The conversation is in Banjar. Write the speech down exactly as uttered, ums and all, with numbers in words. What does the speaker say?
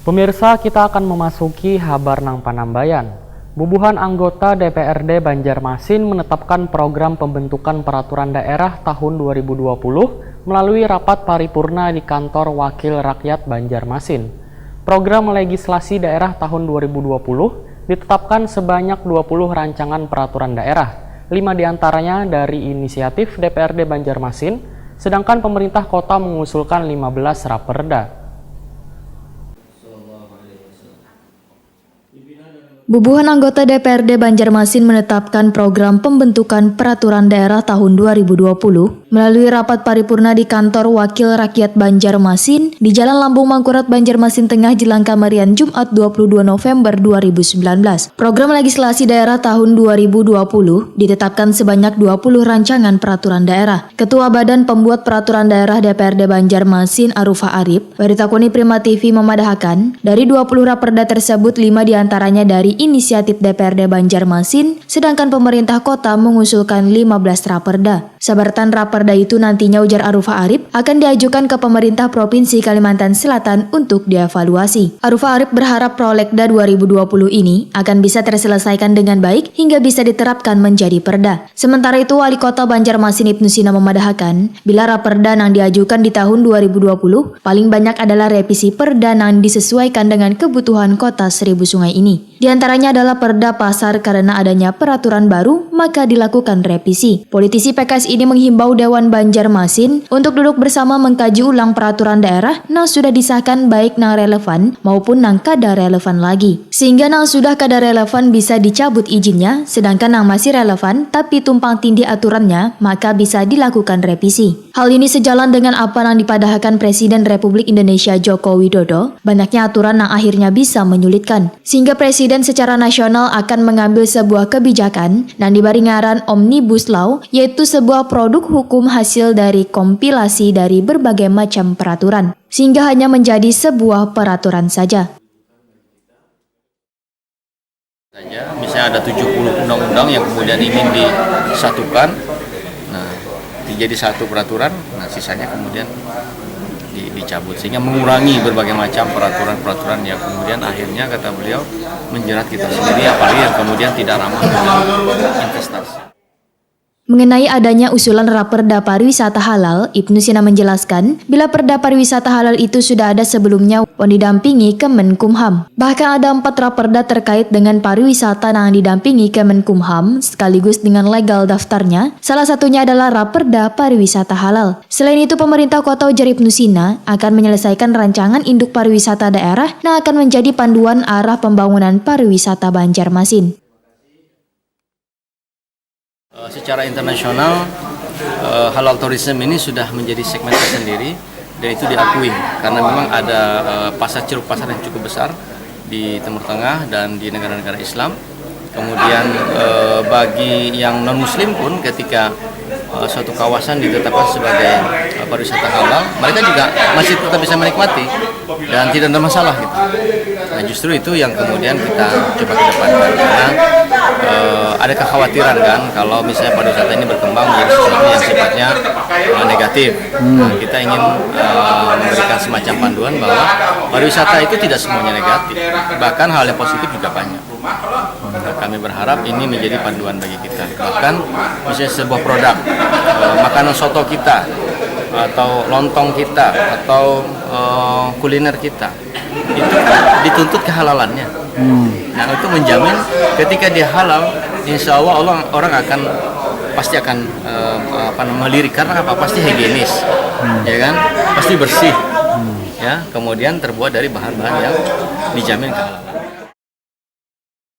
Pemirsa, kita akan memasuki habar nang panambayan. Bubuhan anggota D P R D Banjarmasin menetapkan program pembentukan peraturan daerah tahun dua ribu dua puluh melalui rapat paripurna di kantor Wakil Rakyat Banjarmasin. Program legislasi daerah tahun dua ribu dua puluh ditetapkan sebanyak dua puluh rancangan peraturan daerah, lima diantaranya dari inisiatif D P R D Banjarmasin, sedangkan pemerintah kota mengusulkan lima belas raperda. Bubuhan anggota D P R D Banjarmasin menetapkan program pembentukan peraturan daerah tahun dua ribu dua puluh melalui rapat paripurna di kantor Wakil Rakyat Banjarmasin di Jalan Lambung Mangkurat, Banjarmasin Tengah, Jelangka Merian, Jumat dua puluh dua November dua ribu sembilan belas. Program legislasi daerah tahun dua ribu dua puluh ditetapkan sebanyak dua puluh rancangan peraturan daerah. Ketua Badan Pembuat Peraturan Daerah D P R D Banjarmasin, Arufa Arip, bari takuni Prima T V memadahakan, dari dua puluh raperda tersebut, lima diantaranya dari inisiatif D P R D Banjarmasin, sedangkan pemerintah kota mengusulkan lima belas raperda. Sabaratan raperda itu nantinya, ujar Arufa Arip, akan diajukan ke pemerintah Provinsi Kalimantan Selatan untuk dievaluasi. Arufa Arip berharap Prolegda dua ribu dua puluh ini akan bisa terselesaikan dengan baik hingga bisa diterapkan menjadi perda. Sementara itu, Wali Kota Banjarmasin, Ibnu Sina, memadahakan, bila raperda nang diajukan di tahun dua ribu dua puluh, paling banyak adalah revisi perda nang disesuaikan dengan kebutuhan Kota Seribu Sungai ini. Di antaranya adalah perda pasar, karena adanya peraturan baru, maka dilakukan revisi. Politisi P K S ini menghimbau Dewan Banjarmasin untuk duduk bersama mengkaji ulang peraturan daerah nang sudah disahkan, baik nang relevan maupun nang kada relevan lagi. Sehingga nang sudah kada relevan bisa dicabut izinnya, sedangkan nang masih relevan tapi tumpang tindih aturannya, maka bisa dilakukan revisi. Hal ini sejalan dengan apa nang dipadahakan Presiden Republik Indonesia Joko Widodo, banyaknya aturan nang akhirnya bisa menyulitkan. Sehingga Presiden secara nasional akan mengambil sebuah kebijakan nang dibari ngaran Omnibus Law, yaitu sebuah produk hukum hasil dari kompilasi dari berbagai macam peraturan, sehingga hanya menjadi sebuah peraturan saja. Saja, misalnya ada tujuh puluh undang-undang yang kemudian ingin disatukan, nah, dijadi satu peraturan, nah, sisanya kemudian di- dicabut, sehingga mengurangi berbagai macam peraturan-peraturan yang kemudian akhirnya, kata beliau, menjerat kita sendiri, apalagi yang kemudian tidak ramah dengan investasi. Mengenai adanya usulan Raperda Pariwisata Halal, Ibnu Sina menjelaskan, bila Perda Pariwisata Halal itu sudah ada sebelumnya wan didampingi Kemenkumham. Bahkan ada empat raperda terkait dengan pariwisata nang didampingi Kemenkumham sekaligus dengan legal daftarnya, salah satunya adalah Raperda Pariwisata Halal. Selain itu, pemerintah kota, ujar Ibnu Sina, akan menyelesaikan rancangan induk pariwisata daerah nang akan menjadi panduan arah pembangunan pariwisata Banjarmasin. Eh, Secara internasional, eh, halal tourism ini sudah menjadi segmen tersendiri dan itu diakui karena memang ada eh, pasar ceruk pasar yang cukup besar di Timur Tengah dan di negara-negara Islam. Kemudian eh, bagi yang non Muslim pun, ketika eh, suatu kawasan ditetapkan sebagai eh, pariwisata halal, mereka juga masih tetap bisa menikmati dan tidak ada masalah gitu. Nah, justru itu yang kemudian kita coba kedepankan karena eh, ada kekhawatiran kan kalau misalnya pariwisata ini berkembang menjadi sesuatu yang sifatnya eh, negatif. Nah, kita ingin eh, memberikan semacam panduan bahwa pariwisata itu tidak semuanya negatif, bahkan hal yang positif juga banyak. Nah, kami berharap ini menjadi panduan bagi kita. Bahkan misalnya sebuah produk eh, makanan soto kita atau lontong kita atau eh, kuliner kita itu kan dituntut kehalalannya. Nah, itu menjamin ketika dia halal, insya Allah, Allah orang akan pasti akan eh, apa namanya, melirik karena apa? Pasti higienis, ya kan? Pasti bersih, ya. Kemudian terbuat dari bahan-bahan yang dijamin kehalalan.